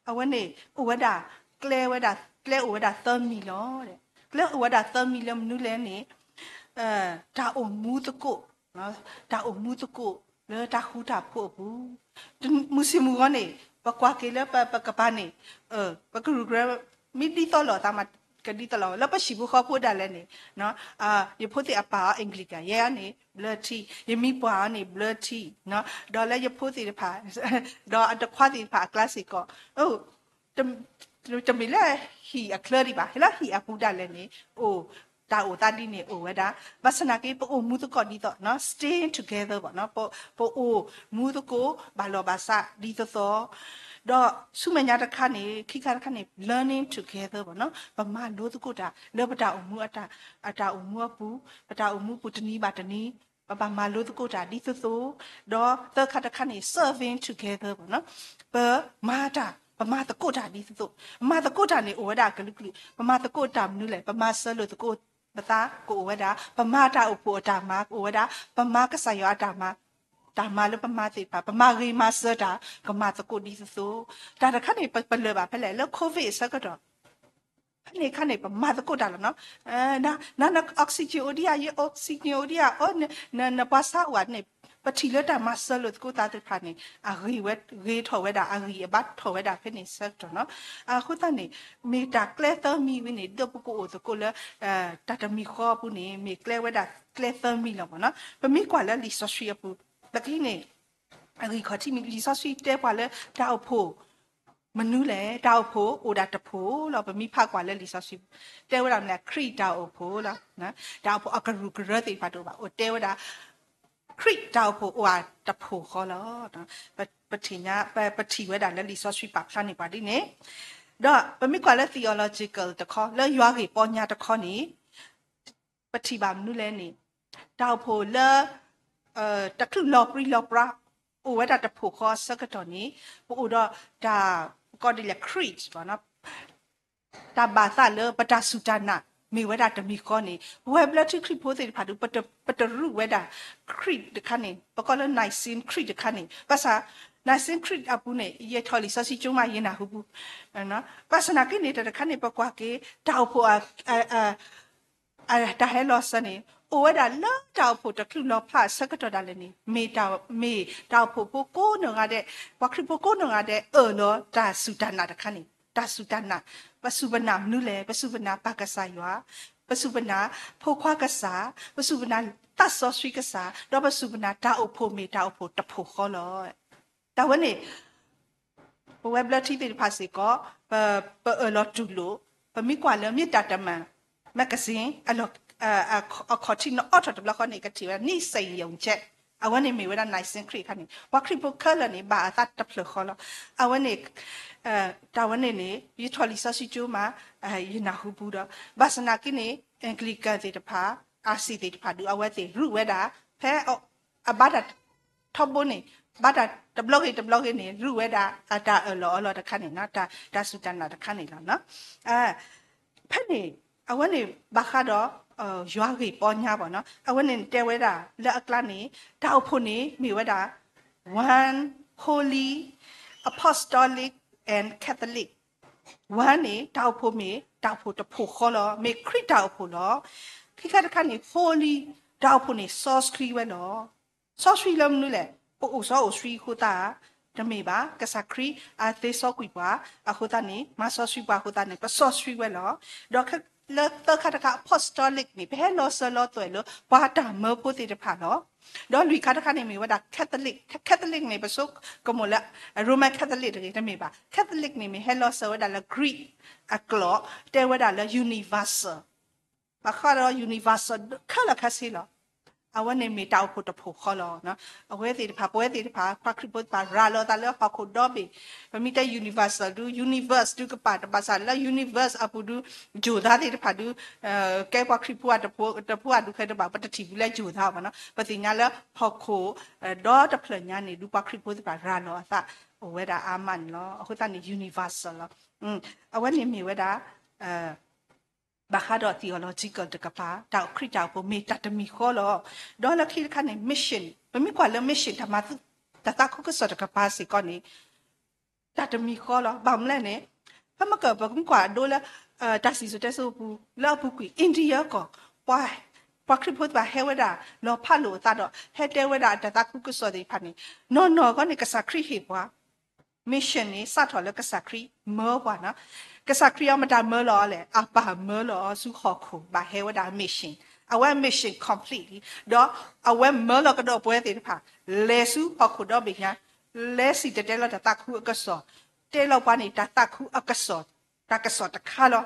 အဝဲန့ၣ် အိၣ်ဝဲဒၣ် ကျဲဝဲဒၣ် ကျဲအိၣ်ဝဲဒၣ်သၢမံၤလီၤ. ကျဲအိၣ်ဝဲဒၣ်သၢမံၤလၢမနုၤလဲၣ်န့ၣ် တၢ်အိၣ်မူသကိး တၢ်အိၣ်မူသကိးလၢတၢ်ဃူတၢ်ဖိးအပူၤ, မုၢ်ဆ့ၣ်မုၢ်ဂီၤန့ၣ် ပကွၢ်က့ၤလၢပကပၤန့ၣ် ပကရူၢ်ကရၢ မ့ၢ်ဒ်သိးလိာ်သးမး ကဒ်သိးလိာ် လၢပဟံၣ်ဖိဃီဖိဒၣ်လဲာ်န့ၣ် ယဖိသ့ၣ်အပၢ်အီၤ Anglican ယဲန့ၣ် ဘျၢထံ, ယမံပှၢ်အီၤန့ၣ် ဘျၢထံ, ဒီးလၢယဖိသ့ၣ်တဖၣ် ဒီးအတခွါသ့ၣ်တဖၣ်အကျါစ့ၢ်ကီး တမ့ၢ်လၢဟံၣ်အချၢဒံးဘၣ်, လၢဟံၣ်အပူၤဒၣ်လဲာ်န့ၣ် အိၣ် တၢ်အိၣ်သးဒ်န့ၣ်အိၣ်ဝဲဒၣ်, ဘၣ်ဆၣ်သနာ်က့ ပအိၣ်မူသကိးဒ်သိး staying together ဘၣ်, ပအိၣ်မူသကိး ဘၣ်လီၢ်ဘၣ်စးဒ်သိးသိး, ဒီးဆူမဲာ်ညါတခါန့ၣ် ခံခါတခါန့ၣ် learning together ဘၣ်, ပမၤလိသကိးတၢ် လၢပတၢ်အိၣ်မူအတၢ် အတၢ်အိၣ်မူအပူၤ, ပတၢ်အိၣ်မူပူၤတနံၤဘၣ်တနံၤ ပဘၣ်မၤလိသကိးတၢ်ဒ်သိးသိး, ဒီးသၢခါတခါန့ၣ် serving together ဘၣ်, ပမၤတၢ် ပမၤသကိးတၢ်ဒ်သိးသိး, ပမၤသကိးတၢ်န့ၣ်အိၣ်ဝဲဒၣ်အကလုာ်ကလုာ်, ပမၤသကိးတၢ်မနုၤလဲၣ်, ပမၤစၢၤလိာ်သကိးပသးကအိၣ်ဝဲဒၣ်, ပမၤတၢ်အိၣ်ဖှိၣ်အတၢ်မၤကအိၣ်ဝဲဒၣ်, ပမၤကစၢ်ယွၤအတၢ်မၤ တၢ်မၤလၢပမၤသ့ၣ်တဖၣ် ပမၤဂ့ၤမၤစၢၤတၢ် ကမၤသကိးဒ်သိးသိး, တၢ်တခါန့ၣ် ပလၢၢ်ဘၣ်ဖဲလဲၣ် လၢ COVID အဆၢကတီၢ် ဖဲန့ၣ်အခါန့ၣ် ပမၤသကိးတၢ်လီၤနီၤ, န န oxygen အိၣ်ဒံးဧါ, ယ oxygen အိၣ်ဒံးဧါ, န နပှၤဆါအိၣ်ဧါန့ၣ်, ပထံၣ်လၢတၢ်မၤစၢၤလိာ်သကိးသးသ့ၣ်တဖၣ်န့ၣ် အဂ့ၤဝဲ ဂ့ၤထီၣ်ဝဲဒၣ် အဂံၢ်အဘါထီၣ်ဝဲဒၣ်ဖဲန့ၣ်ဆၢကတီၢ်နီၤ, အဃိသတးန့ၣ် မ့ၢ်တၢ်ကျဲသၢမံၤဝဲန့ၣ် ဒ်ပကအိၣ်သကိးလၢ တၢ်တမံၤဃီအပူၤန့ၣ် မ့ၢ်ကျဲဝဲဒၣ်ကျဲသၢမံၤလီၤမ့ၢ်နီၤ, ပမ့ၢ်ကွၢ်လၢလံာ်စီဆှံအပူၤ လၢခံန့ၣ် အဂံၢ်ခီၣ်ထံးမံၤ လံာ်စီဆှံတဲပှၤလၢတၢ်အိၣ်ဖှိၣ် မနုၤလဲၣ်, တၢ်အိၣ်ဖှိၣ်အိၣ်ဒၣ်တဖှိၣ်လီၤ. ပမ့ၢ်ဖးကွၢ်လၢလံာ်စီဆှံ တဲဝဲဒၣ်မနုၤလဲၣ်, ခရံာ်တၢ်အိၣ်ဖှိၣ်လီၤ. တၢ်အိၣ်ဖှိၣ်အကရူၢ်ကရၢသ့ၣ်တဖၣ်တအိၣ်ဘၣ်, အိၣ်တဲဝဲဒၣ် ခရံာ်တၢ်အိၣ်ဖှိၣ်အိၣ်ဒၣ်တဖှိၣ်ဃီလီၤ. ပထံၣ်ညါ ပထံၣ်ဝဲဒၣ်လၢလံာ်စီဆှံပာ်ဖျါန့ၢ်ပှၤဒ်န့ၣ်, ဒီးပမ့ၢ်ကွၢ်လၢ theological တခီ လၢယွၤဂ့ၢ်ပီညါတခီန့ၣ် ပထံၣ်ဘၣ်မနုၤလဲၣ်န့ၣ်, တၢ်အိၣ်ဖှိၣ်လၢ တချုးလီၤပြံလီၤပြါ အိၣ်ဝဲဒၣ်တဖှိၣ်ဃီအဆၢကတီၢ်န့ၣ် ပအိၣ်ဒီးတၢ် ပကိးဒ်လဲၣ် creed တၢ်ဘၣ်သးလၢပတၢ်စူၢ်တၢ်နာ် မ့ၢ်ဝဲဒၣ်တမံၤဃီန့ၣ် ပဝဲဘျၢထံခရံာ်ဖိသ့ၣ်တဖၣ်ဒီး ပတရူးဝဲဒၣ် creed တခါန့ၣ် ပကိးလၢ Nicene Creed တခါန့ၣ် ဘၣ်ဆၣ် Nicene Creed အပူၤန့ၣ် ယဲၢ်ထီၣ်လံာ်စီဆှံကၠိမး ယဲၢ်နၢ်ဟူပူၤ ဘၣ်ဆၣ်သနာ်က့န့ၣ် တၢ်တခါန့ၣ် ပကွၢ်က့ၤ တၢ်အိၣ်ဖှိၣ် တၢ်ဟဲလီၤစၢၤန့ၣ် အိၣ်ဝဲဒၣ်လၢတၢ်အိၣ်ဖှိၣ်တချုးလီၤဖျါအဆၢကတီၢ်ဒၣ်လဲာ်န့ၣ် မ့ၢ်တၢ် မ့ၢ်တၢ်အိၣ်ဖှိၣ်ဖိကိးနီၢ်ဂၤဒဲး ပှၤခရံာ်ဖိကိးနီၢ်ဂၤဒဲး အၢၣ်လီၤတၢ်စူၢ်တၢ်နာ်တခါန့ၣ် တၢ်စူၢ်တၢ်နာ် ပစူၢ်ပနာ်မနုၤလဲၣ်, ပစူၢ်ပနာ်ပၢ်ကစၢ်ယွၤ, ပစူၢ်ပနာ်ဖိခွါကစၢ်, ပစူၢ်ပနာ်သးစီဆှံကစၢ်, ဒီးပစူၢ်ပနာ်တၢ်အိၣ်ဖှိၣ်မ့ၢ်တၢ်အိၣ်ဖှိၣ်တဖှိၣ်ဃီလီၤ. တၢ်ဝဲန့ၣ် ပဝဲဘျၢထံသ့ၣ်တဖၣ်စ့ၢ်ကီး ပ ပအၢၣ်လီၤတူၢ်လိာ် ပမ့ၢ်ကွၢ်လၢ မ့ၢ်တၢ်တမန် magazine အလီၢ် အခီၣ်ထံးနအိးထီၣ်တဘျီဃီန့ၣ် ကထံၣ်ဝဲဒၣ် နံၣ်စ့ၣ်ယုံကဲး အဝဲန့ၣ်မ့ၢ်ဝဲဒၣ် Nicene Creed အခါန့ၣ် ပှၤခရံာ်ဖိခဲလၢာ်န့ၣ် ဘၣ်အသးတဖျၢၣ်ဃီလီၤ. အဝဲန့ၣ် တၢ်ဝဲန့ၣ်န့ၣ် ယထီၣ်လံာ်စီဆှံကၠိမး ယနၢ်ဟူပူၤဒီး ဘၣ်ဆၣ်သနာ်က့န့ၣ် Anglican သ့ၣ်တဖၣ် RC သ့ၣ်တဖၣ်ဒုး အဝဲသ့ၣ်ရူးဝဲဒၣ် ဖဲ အဘၣ်တၢ်ထီဘိန့ၣ် ဘၣ်တၢ်တဘျီဂ့ၤတဘျီဂ့ၤန့ၣ် ရူးဝဲဒၣ်အတၢ်အၢၣ်လီၤအီလီၤတခါန့ၣ် တၢ်စူၢ်တၢ်နာ်တခါန့ၣ်လီၤ. ဖဲန့ၣ် အဝဲန့ၣ်ဘၣ်ဃးဒီး ယွၤဂ့ၢ်ပီညါဘၣ်နီၤ အဝဲန့ၣ်တဲဝဲဒၣ်လၢအကျါန့ၣ် တၢ်အိၣ်ဖှိၣ်န့ၣ်မ့ၢ်ဝဲဒၣ် one holy apostolic and Catholic one န့ၣ် တၢ်အိၣ်ဖှိၣ်မ့ၢ်တၢ်အိၣ်ဖှိၣ်တဖှိၣ်ဃီလီၤ မ့ၢ်ခရံာ်တၢ်အိၣ်ဖှိၣ်လီၤ. ခံခါတခါန့ၣ် holy တၢ်အိၣ်ဖှိၣ်န့ၣ် စီဆှံဝဲလီၤ. စီဆှံလၢမနုၤလဲၣ် ပအိၣ်စီအိၣ်ဆှံအဃိသတး တမ့ၢ်ဘၣ် ကစၢ်ခရံာ်အသ့စီကွံာ်ပှၤအဃိသတးန့ၣ် မၤစီဆှံပှၤအဃိသတးန့ၣ် ပစီဆှံဝဲလီၤ. ဒီးလၢသၢခါတခါ apostolic န့ၣ် ပဟဲလီၤစၢၤလီၤသွဲၣ်လၢပှၤတၢ်မၢဖိသ့ၣ်တဖၣ်လီၤ. ဒီးလွံၢ်ခါတခါန့ၣ်မ့ၢ်ဝဲဒၣ် Catholic Catholic န့ၣ် ပဆိကမိၣ်လၢ Roman Catholic တဂ့ၤ တမ့ၢ်ဘၣ် Catholic န့ၣ်မ့ၢ်ဟဲလီၤစၢၤဝဲဒၣ်လၢ Greek အကျိာ် တဲဝဲဒၣ်လၢ universal ဘၣ်ဃးဒီး universal ခဲလၢာ်ခဲဆ့လီၤ. အဝဲန့ၣ်မ့ၢ်တၢ်အိၣ်ဖှိၣ်တဖှိၣ်ဃီလီၤ. အဝဲသ့ၣ်တဖၣ် ပဝဲသ့ၣ်တဖၣ် ပှၤခရံာ်ဖိသ့ၣ်တဖၣ် ရၤလီၤသးလၢဟီၣ်ခိၣ်ဒီဘ့ၣ် ပမ့ၢ်တဲ universal ဒု universe ဒုကပာ်တဘၣ်ဆၣ်လၢ universe အပူၤဒု ယိၤသးသ့ၣ်တဖၣ်ဒု ကဲပှၤခရံာ်ဖိတဖိအဒုးခဲတဘၣ် ပတထံၣ်ဘူးလၢယိၤသးဘၣ်နီၤ ပသ့ၣ်ညါလၢဟီၣ်ခိၣ် ဒီတဖျၢၣ်ညါန့ၣ်ဒု ပှၤခရံာ်ဖိသ့ၣ်တဖၣ်ရၤလီၤအသးအိၣ်ဝဲဒၣ်အါမးန့ၣ်လီၤ. အဃိသတးန့ၣ် universal လီၤ. အဝဲန့ၣ်မ့ၢ်ဝဲဒၣ် ဘၣ်ဃးဒီး theological တကပၤ တၢ်ခရံာ်တၢ်အိၣ်ဖှိၣ်မ့ၢ်တၢ်တမံၤဃီလီၤ. ဒီးလၢခံတခါန့ၣ် mission ပမ့ၢ်ကွၢ်လၢ mission တၢ်မၤ တၢ်သးခုကစီၣ်တကပၤစ့ၢ်ကီးန့ၣ် တၢ်တမံၤဃီလီၤ. ဘၣ်မနုၤလဲၣ်န့ၣ် ဖဲမ့ၢ်က ပမ့ၢ်ကွၢ်အဒိလၢ တၢ်စံၣ်စိၤတဲစိၤအပူၤ လၢအပူၤကွံာ် India ကီၢ် ပှၤ ပှၤခရံာ်ဖိသ့ၣ်တဖၣ်ဟဲဝဲဒၣ် လီၤဖးလိာ်အသးဒီး ဟဲတဲဝဲဒၣ်အတၢ်သးခုကစီၣ်သ့ၣ်တဖၣ်န့ၣ် နီၢ်နီၢ်အဂီၢ်န့ၣ် ကစၢ်ခရံာ်ဟ့ၣ်ပှၤ mission န့ၣ် စးထီၣ်လၢကစၢ်ခရံာ်မၢပှၤနီၤ. ကစၢ်ခရံာ်အမတၤမၢလီၤအီၤလဲၣ် အပၢ်မၢလီၤအီၤဆူဟီၣ်ခိၣ် ဘၣ်ဟဲဝဲဒၣ် mission အဝဲ mission complete လံ ဒီးအဝဲမၢလီၤကဒီးပဝဲသ့ၣ်တဖၣ် လဲၤဆူဟီၣ်ခိၣ်ဒီဘ့ၣ်ညါ လဲၤစံၣ်တဲၤတဲလီၤတၢ်သးခုအကစီၣ် တဲလီၤပှၤန့ၣ် တၢ်သးခုအကစီၣ် တၢ်ကစီၣ်တခါလီၤ.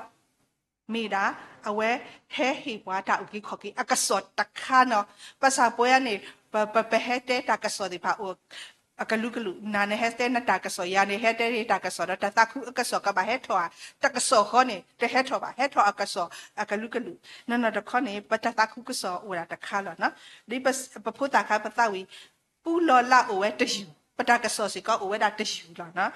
မ့ၢ်ဒၣ် အဝဲဟဲဟ့ၣ်ပှၤတၢ်အုၣ်က့ၤခီၣ်က့ၤအကစီၣ်တခါနီၤ. ဘၣ်ဆၣ်ပဝဲန့ၣ် ပ ပ ပဟဲတဲတၢ်ကစီၣ်သ့ၣ်တဖၣ်အိၣ် အကလုာ်ကလုာ် နၤန့ၣ်ဟဲတဲနတၢ်ကစီၣ် ယၤန့ၣ်ဟဲတဲတၢ်ကစီၣ်ဒီး တၢ်သးခုအကစီၣ်ကဘၣ်ဟဲထီၣ်ဧါ တၢ်ကစီၣ်ဃီန့ၣ် တဟဲထီၣ်ဘၣ် ဟဲထီၣ်အကစီၣ်အကလုာ်ကလုာ် နီၢ်နီၢ်တခီန့ၣ် ပတၢ်သးခုကစီၣ်အိၣ်ဒၣ်တခါလီၤနီၤ. ဒ်ပဖိသၣ်ခါပသးဝံၤ ပူလီၤလးအိၣ်ဝဲတယုၢ် ပတၢ်ကစီၣ်စ့ၢ်ကီးအိၣ်ဝဲဒၣ်တယုၢ်လီၤနီ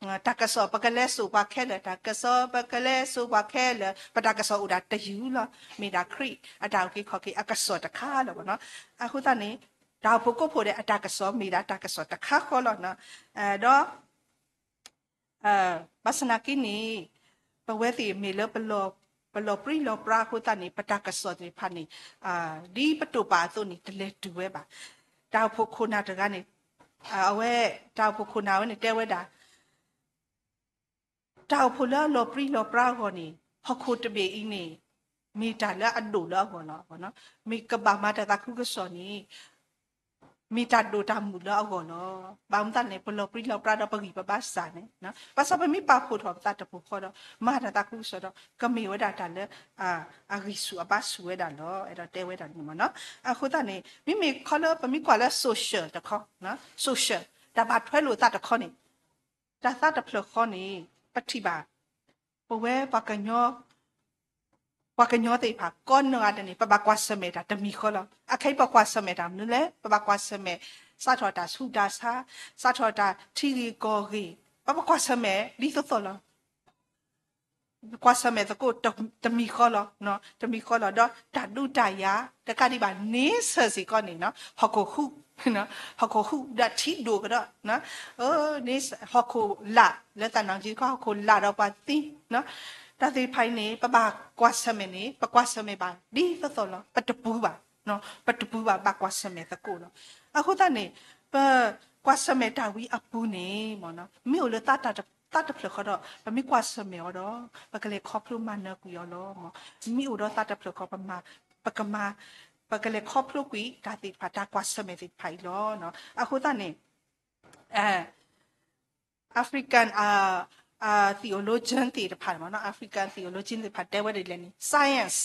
ၤ. တၢ်ကစီၣ်ပကလဲၤစိာ်ပှၤခဲလၢာ် တၢ်ကစီၣ်ပကလဲၤစိာ်ပှၤခဲလၢာ် ပတၢ်ကစီၣ်အိၣ်ဒၣ်တယုၢ်လီၤ. မ့ၢ်ဒၣ်ခရံာ်အတၢ်အုၣ်က့ၤခီၣ်က့ၤအကစီၣ်တခါလီၤနီၤ. အဃိသတးန့ၣ် တၢ်အိၣ်ဖှိၣ်ကိးဖှိၣ်ဒီးအတၢ်ကစီၣ်မ့ၢ်ဒၣ်တၢ်ကစီၣ်တခါဃီလီၤနီၤ. ဒီး ဘၣ်ဆၣ်သနာ်က့န့ၣ် ပဝဲသ့ၣ်မ့ၢ်လၢ ပလီၤပြံလီၤပြါအဃိသတးန့ၣ် ပတၢ်ကစီၣ်သ့ၣ်တဖၣ်န့ၣ် ဒ်ပတိာ်ပာ်အသိးန့ၣ် တလဲၤတုၤဝဲဘၣ်. တၢ်အိၣ်ဖှိၣ်ခိၣ်နၢ်တဂၤန့ၣ် အဝဲ တၢ်အိၣ်ဖှိၣ်ခိၣ်နၢ်ဝဲန့ၣ်တဲဝဲဒၣ် တၢ်အိၣ်ဖှိၣ်လၢအလီၤပြံလီၤပြါအဂီၢ်န့ၣ် ဟီၣ်ခိၣ်တဘ့ၣ်အံၤန့ၣ် မ့ၢ်တၢ်လၢအဒိၣ်လၢအဂီၢ်လီၤ. မ့ၢ်ကဘၣ်မၤတၢ်သးခုကစီၣ်န့ၣ် မ့ၢ်တၢ်ဒိၣ်တၢ်မုၢ်လၢအဂီၢ်လီၤ. ဘၣ်မနုၤလဲၣ်န့ၣ် ပလီၤပြံလီၤပြါဒီးပဂံၢ်ပဘါစၢ်န့ၣ် ဘၣ်ဆၣ်ပမ့ၢ်ပာ်ဖှိၣ်ထီၣ်ပသးတပူၤဃီဒီး မၤတၢ်သးခုကစီၣ်ဒီး ကမ့ၢ်ဝဲဒၣ်တၢ်လၢ အဂံၢ်ဆူၣ်အဘါဆူၣ်ဝဲဒၣ်လီၤ. အဲၣ်ဒိးတဲဝဲဒၣ်န့ၣ်မ့ၢ်နီၤ. အဃိသတးန့ၣ် မ့မ့ၢ်ခီလၢပမ့ၢ်ကွၢ်လၢ social တခီ social တၢ်ဘၣ်ထွဲလိာ်သးတခီန့ၣ် တၢ်သးတဖျၢၣ်ဃီန့ၣ် ပထံၣ်ဘၣ် ပဝဲ ပှၤကညီသ့ၣ်တဖၣ် ကိးနီၢ်ဂၤဒဲးန့ၣ် ပဘၣ်ကွၢ်ဆၢၣ်မဲာ်တၢ်တမံၤဃီလီၤ. အခဲအံၤပကွၢ်ဆၢၣ်မဲာ်တၢ်မနုၤလဲၣ် ပဘၣ်ကွၢ်ဆၢၣ်မဲာ် စးထီၣ်တၢ်ဆူးတၢ်ဆါ စးထီၣ်တၢ်ထံဂ့ၢ်ကီၢ်ဂ့ၢ် ပဘၣ်ကွၢ်ဆၢၣ်မဲာ်ဒ်သိးသိးလီၤ. ကွၢ်ဆၢၣ်မဲာ်သကိး တမံၤဃီလီၤ တမံၤဃီလီၤ ဒီးတၢ်ဒုးတၢ်ယၤ တကးဒံးဘၣ် န့ဆၢၣ်စ့ၢ်ကီးန့ၣ် ဟီၣ်ခိၣ်ဟူး ဟီၣ်ခိၣ်ဟူးဒီးထံဒိၣ်ကဒီး ဟီၣ်ခိၣ်လာ် လၢသးနံၣ်ကီ ဟီၣ်ခိၣ်လာ်ဒီးပှၤသံ တၢ်သ့ၣ်တဖၣ်အံၤန့ၣ် ပဘၣ်ကွၢ်ဆၢၣ်မဲာ်န့ၣ် ပကွၢ်ဆၢၣ်မဲာ်ဘၣ်ဒ်သိးသိးလီၤ. ပတပူၤဘၣ် ပတပူၤဘၣ် ဘၣ်ကွၢ်ဆၢၣ်မဲာ်သကိးလီၤ. အဃိသတးန့ၣ် ပကွၢ်ဆၢၣ်မဲာ်တၢ်ဝံအပူၤန့ၣ် မ့ၢ်အိၣ်လၢ သးတဖျၢၣ်ဃီဒီး ပမ့ၢ်ကွၢ်ဆၢၣ်မဲာ်အီၤဒီး ပကလဲၤခီဖျိမၤနၢၤကွံာ်အီၤလီၤ. မ့ၢ်အိၣ်ဒီးသးတဖျၢၣ်ဃီ ပမၤ ပကမၤ ပကလဲၤခီဖျိကွံာ်တၢ်သ့ၣ်တဖၣ် တၢ်ကွၢ်ဆၢၣ်မဲာ်သ့ၣ်တဖၣ်အံၤလီၤ. အဃိသတးန့ၣ် African theologian သ့ၣ်တဖၣ်မ့ၢ်နီၤ African theologian သ့ၣ်တဖၣ်တဲဝဲဒ်လဲၣ်န့ၣ် science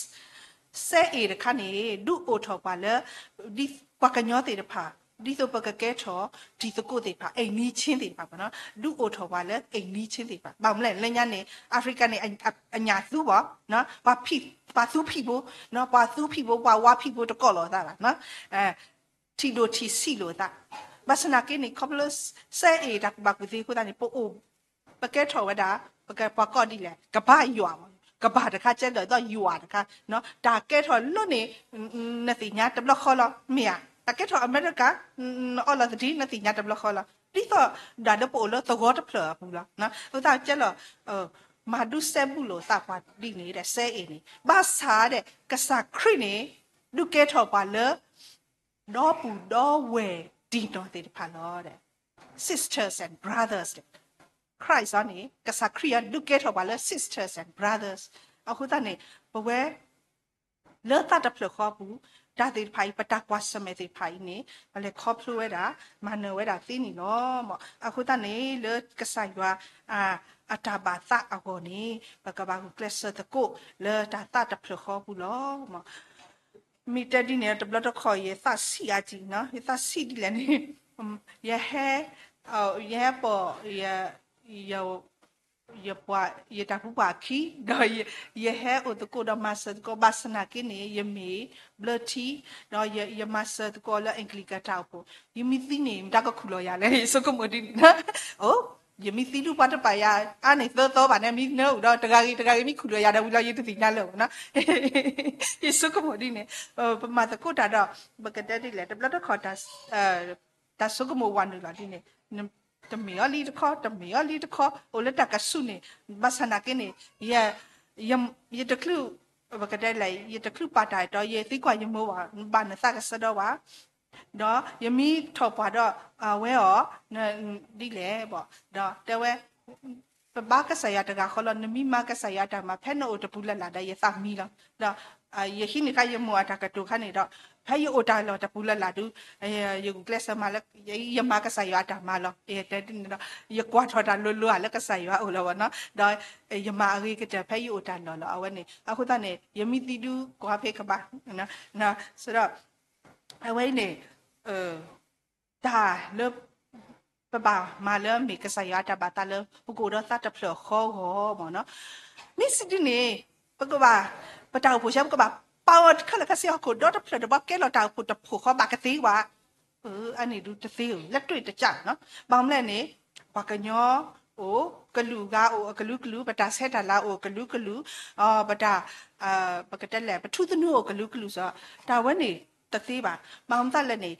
စဲအ့ၣ်တခါန့ၣ် ဒုးအိၣ်ထီၣ်ပှၤလၢ ပှၤကညီသ့ၣ်တဖၣ် ဒ်သိးပကကဲထီၣ် တံၤသကိးသ့ၣ်တဖၣ် အိမ်နီးချင်းသ့ၣ်တဖၣ်မ့ၢ်နီၤ ဒုးအိၣ်ထီၣ်ပှၤလၢ အိမ်နီးချင်းသ့ၣ်တဖၣ် ဘၣ်မနုၤလဲၣ် လၢညါန့ၣ် Africa န့ၣ် အညၣ်သူဘၣ် ပှၤသူဖံးဖိ ပှၤသူဖံးဖိ ပှၤဝါဖံးဖိတကိးလိာ်အသးဘၣ် ထံၣ်ဒိၣ်ထံၣ်ဆံးလိာ်အသး ဘၣ်ဆၣ်သနာ်က့န့ၣ် ခီဖျိလၢ စဲအ့ၣ်တၢ်ကူၣ်ဘၣ်ကူၣ်သ့အဃိသတးန့ၣ် ပအိၣ် ပကဲထီၣ်ဝဲဒၣ် ပကပှၤကိးဒ်လဲၣ် ကဘၣ်ယွၤ ကဘၣ်တခါကဲလၢာ်ဒီးယွၤတခါ တၢ်ကဲထီၣ်လၢန့ၣ် နသ့ၣ်ညါတဘျီဃီလီၤ မ့ၢ်ဧါ တၢ်ကဲထီၣ်အမဲရကၤ နအီလီၤသဒံ နသ့ၣ်ညါတဘျီဃီလီၤ ဒ်သိးဒၣ်လၢပအိၣ်လၢသဝီတဖျၢၣ်အပူၤလီၤ အဃိသတးကဲလီၤ မၤဒုးစဲဘူးလိာ်သးပှၤဒ်န့ၣ်ဒီး စဲအ့ၣ်န့ၣ် ဘၣ်ဆၣ်ဒီး ကစၢ်ခရံာ်န့ၣ် ဒုးကဲထီၣ်ပှၤလၢ ဒီပုၢ်ဒီဝဲၢ်တံၢ်နီၢ်သ့ၣ်တဖၣ်လီၤ sisters and brothers Christ အီၤန့ၣ် ကစၢ်ခရံာ်အီၤဒုးကဲထီၣ်ပှၤလၢ sisters and brothers အဃိသတးန့ၣ် ပဝဲ လၢသးတဖျၢၣ်ဃီအပူၤ တၢ်သ့ၣ်တဖၣ်အံၤ ပတၢ်ကွၢ်ဆၢၣ်မဲာ်သ့ၣ်တဖၣ်အံၤန့ၣ် ပလဲၤခီဖျိဝဲဒၣ် မၤနၢၤဝဲဒၣ်သ့န့ၣ်လီၤ. အဃိသတးန့ၣ် လၢကစၢ်ယွၤ အတၢ်ဘၣ်သးအဂီၢ်န့ၣ် ပကဘၣ်ဂုာ်ကျဲးစၢးသကိးလၢတၢ်သးတဖျၢၣ်ဃီအပူၤလီၤ. မ့ၢ်တဲဒ်န့ၣ် တဘျီတခီၣ် ယသးဆံးအါကံနီၤ, ယသးဆံးဒ်လဲၣ်န့ၣ် ယဟဲ ယဟဲပိာ် ယပှၤ ယတၢ်ဖူပှၢ်အခံ ဒီးယဟဲအိၣ်သကိးဒီးမၤစၢၤသကိး ဘၣ်ဆၣ်သနာ်က့န့ၣ် ယမ့ၢ်ဘျၢထံ ဒီးယမၤစၢၤသကိးလၢ Anglicanတၢ်အိၣ်ဖှိၣ် ယမ့ၢ်သံန့ၣ် မတၤကခူၣ်လီၤယၤလဲၣ် ယဆိကမိၣ်ဒ်န့ၣ် အိ ယမ့ၢ်သံဒုးပှၤတပာ်ယၤ အါန့ၢ်သၢသီဘၣ်န့ၣ် မ့ၢ်နၢအုၣ်ဒီး တဂၤဂ့ၤတဂၤဂ့ၤ မ့ၢ်ခူၣ်လီၤယၤဒီးဝံၤလီၤ ယတသ့ၣ်ညါလၢၤဘၣ်နီၤ ယဆိကမိၣ်ဒ်န့ၣ် ပမၤသကိးတၢ်ဒီး ပကတဲဒ်လဲၣ် တဘျီတခီၣ် တၢ်ဆိကမိၣ်ဝဲနုာ်လီၤဒ်န့ၣ် တမ့ၢ်အီၤလံတခီ တမ့ၢ်အီၤလံတခီ အိၣ်လၢတၢ်ကဆူၣ်န့ၣ် ဘၣ်ဆၣ်သနာ်က့န့ၣ် ယတချုး ပကတဲလဲၣ် ယတချုးပာ်တၢ်အဲၣ်တီ ယသံကွၢ်ယမိၢ်ဝဲ ဘၣ်နသးကဆၢဒီးဝဲ ဒီးယမ့ၢ်ထီၣ်ပှၢ်ဒီး အဝဲအီၤ ဒ်လဲၣ်ဘၣ် ဒီးတဲဝဲ ပဘါကစၢ်ယွၤတဂၤဃီလီၤ နမ့ၢ်မၤကစၢ်ယွၤအတၢ်မၤ ဖဲနအိၣ်တပူၤလၢ်လၢ်ဒီးယသးမံလီၤ ဒီး ယဟံးန့ၢ်ခါယမိၢ်အတၢ်ကတိၤခါန့ၣ်ဒီး ဖဲယအိၣ်တၢ်လီၢ်တပူၤလၢ်လၢ်ဒုး ယဂုာ်ကျဲးစၢးမၤလၢ ယမၤကစၢ်ယွၤအတၢ်မၤလီၤ တဲဒ်န့ၣ်ဒီး ယကွၢ်ထီၣ်တၢ်လိၤလိၤဧါလၢကစၢ်ယွၤအအိၣ်လီၤဘၣ်နီၤ ဒီးယမၤအဂ့ၤကတၢၢ်ဖဲယအိၣ်တၢ်လီၢ်လီၤ အဝဲန့ၣ် အဃိသတးန့ၣ် ယမ့ၢ်သံဒုးကွၢ်ဖဲကဘၣ် ဆိုတော့ အဝဲအံၤန့ၣ် တၢ်လၢ ပဘၣ်မၤလၢအမ့ၢ်ကစၢ်ယွၤအတၢ်ဘၣ်သးလၢ ပကအိၣ်ဒီးသးတဖျၢၣ်ဃီအဂီၢ်မ့ၢ်နီၤ, မ့ၢ်စံးဒ်န့ၣ် ပကဘၣ် ပတၢ်အိၣ်ဖှိၣ်ဆဲး ပကဘၣ်ပာ်အီၤခဲလၢာ်ခဲဆ့ဟီၣ်ခိၣ်ဒီတဖျၢၣ်ဒီး ပှၤကဲလီၤတၢ်အိၣ်ဖှိၣ်တဖှိၣ်ဃီဘၣ်ကသ့ဝဲ အန့ၣ်ဒုးတသ့ဧၢ လက်တွေ့တကျ ဘၣ်မနုၤလဲၣ်န့ၣ် ပှၤကညီအိၣ် ကလုာ်ဂၤအိၣ်အကလုာ်ကလုာ် ပတၢ်ဆဲးတၢ်လၤအိၣ်အကလုာ်ကလုာ် ပတၢ် ပကတဲလဲၣ် ပထူသနူအိၣ်ကလုာ်ကလုာ်စ့ၢ် တၢ်ဝဲန့ၣ်တသ့ဘၣ်. ဘၣ်မနုၤလဲၣ်န့ၣ်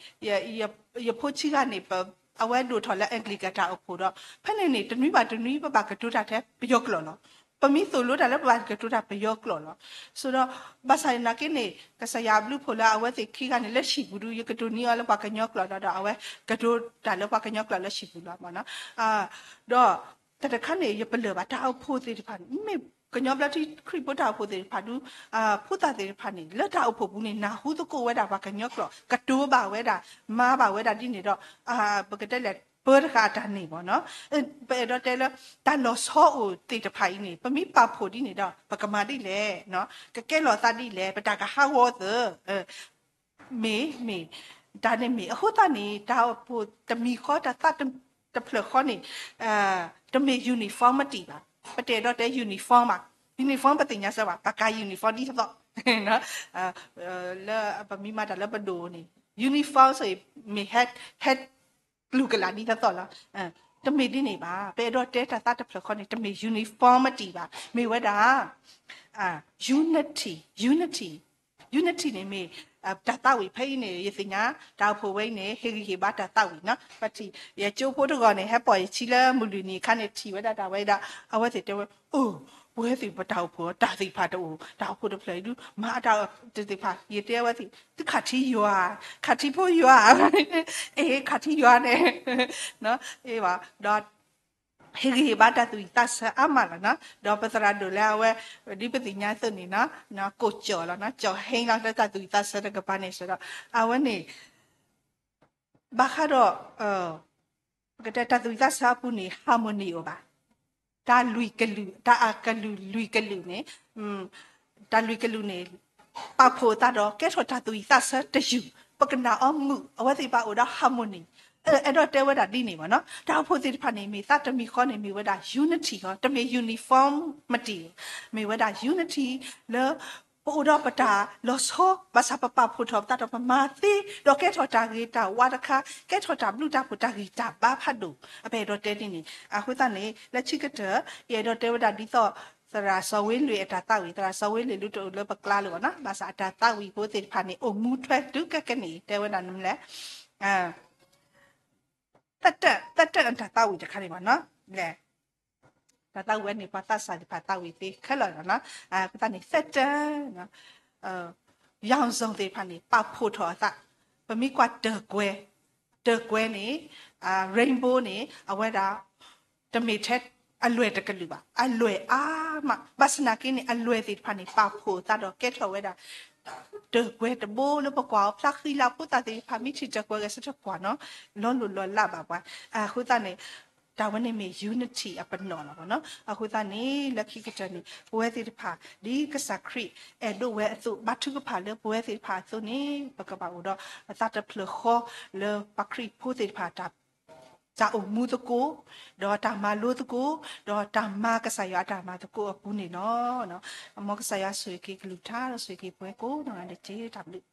ယဖိဆံးဂၤန့ၣ် အဝဲဒိၣ်ထီၣ်လၢ Anglican တၢ်အိၣ်ဖှိၣ်ဒီး ဖဲန့ၣ်န့ၣ် တနွံဘၣ်တနွံ ပဘၣ်ကတိၤတၢ်ထဲပယီၤကျိာ်လီၤ. ပမ့ၢ်သိၣ်လိတၢ်လၢပဘၣ်ကတိၤတၢ်ပယီၤကျိာ်လီၤ. ဆိုတော့ ဘၣ်ဆၣ်သနာ်က့န့ၣ် ကစၢ်ယွၤအဘျုးအဖှိၣ်လၢအဝဲသ့ၣ်ခံဂၤန့ၣ် လၢဟံၣ်ပူၤဒုး ယကတိၤန့ၢ်အီၤလၢပှၤကညီကျိာ်ဒီး ဒီးအဝဲကတိၤတၢ်လၢပှၤကညီကျိာ်လၢဟံၣ်ပူၤလီၤ. ဒီး တၢ်တခါန့ၣ် ယပလၢၢ်ဘၣ် တၢ်အိၣ်ဖှိၣ်သ့ၣ်တဖၣ်န့ၣ် မ့ၢ်ကညီဘျၢထံခရံာ်ဖိတၢ်အိၣ်ဖှိၣ်သ့ၣ်တဖၣ်ဒုး ဖိသၣ်သ့ၣ်တဖၣ်န့ၣ် လၢတၢ်အိၣ်ဖှိၣ်ပူၤန့ၣ် နၢ်ဟူသကိးဝဲဒၣ်ပှၤကညီကျိာ် ကတိၤဘၣ်ဝဲဒၣ် မၤဘၣ်ဝဲဒၣ်ဒ်န့ၣ်ဒီး ပကတဲလဲၣ် ပၢတဂၤအတၢ်န့ၣ်ဘၣ်နီၤ. ပအဲၣ်ဒိးတဲလၢ တၢ်လီၤဆီအိၣ်သ့ၣ်တဖၣ်အံၤန့ၣ် ပမ့ၢ်ပာ်ဖှိၣ်ဒ်န့ၣ်ဒီး ပကမၤဒ်လဲၣ်, ကကဲလီၤသးဒ်လဲၣ်, ပတၢ်ကဟးဂီၤသၢ မ့ၢ် မ့ၢ် တၢ်န့ၣ်မ့ၢ် အဃိသတးန့ၣ် တၢ်အိၣ်ဖှိၣ်တမံၤဃီ တၢ်သးတဖျၢၣ်ဃီန့ၣ် တမ့ၢ် uniformity ဘၣ်. ပတအဲၣ်ဒိးတဲ uniform ဘၣ်. uniform ပသ့ၣ်ညါစၢၤဘၣ် ပကၤ uniform ဒ်သိးသိး လၢပမ့ၢ်မၤတၢ်လၢပဒိၣ်န့ၣ် uniform စ့ၢ်မ့ၢ် ဟဲ ဟဲ ကလုာ်ကလၢ်ဒ်သိးသိးလီၤ. တမ့ၢ်ဒ်န့ၣ်ဘၣ်. ပအဲၣ်ဒိးတဲတၢ်သးတဖျၢၣ်ဃီန့ၣ် တမ့ၢ် uniformity ဘၣ်. မ့ၢ်ဝဲဒၣ် unity, unity, unity န့ၣ်မ့ၢ် တၢ်သးဝံၣ်ဖဲအံၤန့ၣ် ယသ့ၣ်ညါ တၢ်အိၣ်ဖှိၣ်ဝဲအံၤန့ၣ် ဟ့ၣ်ဂံၢ်ဟ့ၣ်ဘါတၢ်သးဝံၣ်နီၤ. ပထံၣ် ယကၠိဖိတဂီၢ်န့ၣ် ဟဲပိာ်ယဆံးလၢမုၢ်လွံၢ်နံၤအခါန့ၣ် ထံၣ်ဝဲဒၣ်တၢ်ဝဲဒၣ် အဝဲသ့ၣ်တဲဝဲ အိၣ် ပဝဲသ့ၣ်ပတၢ်အိၣ်ဖှိၣ် တၢ်သ့ၣ်တဖၣ်တအိၣ် တၢ်အိၣ်ဖှိၣ်တဖျၢၣ်အံၤဒုး မၤအတၢ်သ့ၣ်တဖၣ် ယတဲအဝဲသ့ၣ် သုခးထံယွၤ ခးထံဖိယွၤ အ့ ခးထံယွၤန့ၣ် အ့ဘၣ် ဒီး ဟ့ၣ်ဂံၢ်ဟ့ၣ်ဘါတၢ်သူၣ်ဝံၣ်သးဆၢအါမးလီၤနီၤ. ဒီးပသရၣ်ဒိၣ်လၢအဝဲ ဒ်ပသ့ၣ်ညါသိးန့ၣ်နီၤ ကိးကၠီၣ်လီၤနီၤ ကၠီၣ်ဟ့လီၤလၢတၢ်သူၣ်ဝံၣ်သးဆၢတကပၤန့ၣ် ဆိုတော့ အဝဲန့ၣ် ဘၣ်ဃးဒီး ပကတဲတၢ်သူၣ်ဝံၣ်သးဆၢအပူၤန့ၣ် harmony အိၣ်ဘၣ်. တၢ်လွံၢ်ကလုာ်, တၢ်အကလုာ်လွံၢ်ကလုာ်န့ၣ်, တၢ်လွံၢ်ကလုာ်န့ၣ် ပာ်ဖှိၣ်အသးဒီးကဲထီၣ်တၢ်သူၣ်ဝံၣ်သးဆၢတယုၢ်, ပကနၣ်အီၤမုာ်, အဝဲသ့ၣ်တဖၣ်အိၣ်ဒီး harmony, အဲၣ်ဒိးတဲဝဲဒၣ်ဒ်န့ၣ်ဘၣ်နီၤ. တၢ်အိၣ်ဖှိၣ်သ့ၣ်တဖၣ်န့ၣ် မ့ၢ်သးတမံၤဃီန့ၣ် မ့ၢ်ဝဲဒၣ် unity ဟီ, တမ့ၢ် uniformity, မ့ၢ်ဝဲဒၣ် unity လၢ ပအိၣ်ဒီးပတၢ်လီၤဆီ, ဘၣ်ဆၣ်ပပာ်ဖှိၣ်ထီၣ်ပသးဒီးပမၤသ့, ဒီးကဲထီၣ်တၢ်ဂ့ၤတၢ်ဝါတခါ, ကဲထီၣ်တၢ်ဘျုးတၢ်ဖှိၣ်တၢ်ဂံၢ်တၢ်ဘါဖးဒိၣ်, အပအဲၣ်ဒိးတဲဒ်န့ၣ်. အဃိသတးန့ၣ် လၢခံကတၢၢ် ယအဲၣ်ဒိးတဲဝဲဒၣ်ဒ်သိး သရၣ်စီၤဝ့လွံၢ်အတၢ်သးဝံၣ်, သရၣ်စီၤဝ့လွံၢ်လူတအိၣ်လၢပကျါလၢၤဘၣ်နီၤ, ဘၣ်ဆၣ်အတၢ်သးဝံၣ်ဖိသ့ၣ်တဖၣ်န့ၣ် အိၣ်မူထွဲတုၤခဲကနံၣ်အံၤ တဲဝဲဒၣ်နမလဲၣ် သတၢၣ်, သတၢၣ်အတၢ်သးဝံၣ်တခါန့ၣ်ဘၣ်နီၤ, လဲၣ်, တၢ်သးဝံၣ်ဝဲန့ၣ် ပှၤသးစၢ်သ့ၣ်တဖၣ်သးဝံၣ်သ့ခဲလၢာ်လီၤနီၤ. အဃိသတးန့ၣ် သတၢၣ်, ယၣ်စိၤသ့ၣ်တဖၣ်န့ၣ် ပာ်ဖှိၣ်ထီၣ်အသး, ပမ့ၢ်ကွၢ်တၢၢ်ကွဲ, တၢၢ်ကွဲန့ၣ်, rainbow န့ၣ် အဝဲဒၣ် တမ့ၢ်ထဲအလွဲၢ်တကလုာ်ဘၣ်, အလွဲၢ်အါမး, ဘၣ်ဆၣ်သနာ်က့န့ၣ် အလွဲၢ်သ့ၣ်တဖၣ်န့ၣ် ပာ်ဖှိၣ်အသးဒီးကဲထီၣ်ဝဲဒၣ် တၢၢ်ကွဲတဘိလၢပကွၢ်အီၤ ဖျါဃံလၤဖိသၣ်သ့ၣ်တဖၣ် မ့ၢ်ထံၣ်တၢၢ်ကွဲဂဲၤဆၢထၢၣ်ကွၢ်နီၤ, လီၤလိၢ်လီၤလးဘၣ်ပှၤ. အဃိသတးန့ၣ် တၢ်ဝဲန့ၣ်မ့ၢ် unity အပနီၣ်လီၤဘၣ်နီၤ. အဃိသတးန့ၣ် လၢခံကတၢၢ်န့ၣ် ပဝဲသ့ၣ်တဖၣ် ဒ်ကစၢ်ခရံာ်အဲၣ်ဒိးဝဲအသိး ဘါထုကဖၣ်လၢပဝဲသ့ၣ်တဖၣ်အသိးန့ၣ် ပကဘၣ်အိၣ်ဒီးပသးတဖျၢၣ်ဃီလၢပှၤခရံာ်ဖိသ့ၣ်တဖၣ် တၢ်အိၣ်မူသကိး, ဒီးတၢ်မၤလိသကိး, ဒီးတၢ်မၤကစၢ်ယွၤအတၢ်မၤသကိးအပူၤန့ၣ်လီၤ. မ်ကစၢ်ယွၤဆိၣ်ဂ့ၤက့ၤကလုၢ်ကထါ ဒီးဆိၣ်ဂ့ၤက့ၤပဝဲကိးဂၤဒဲးတက့ၢ်. တၢ်ဘျုး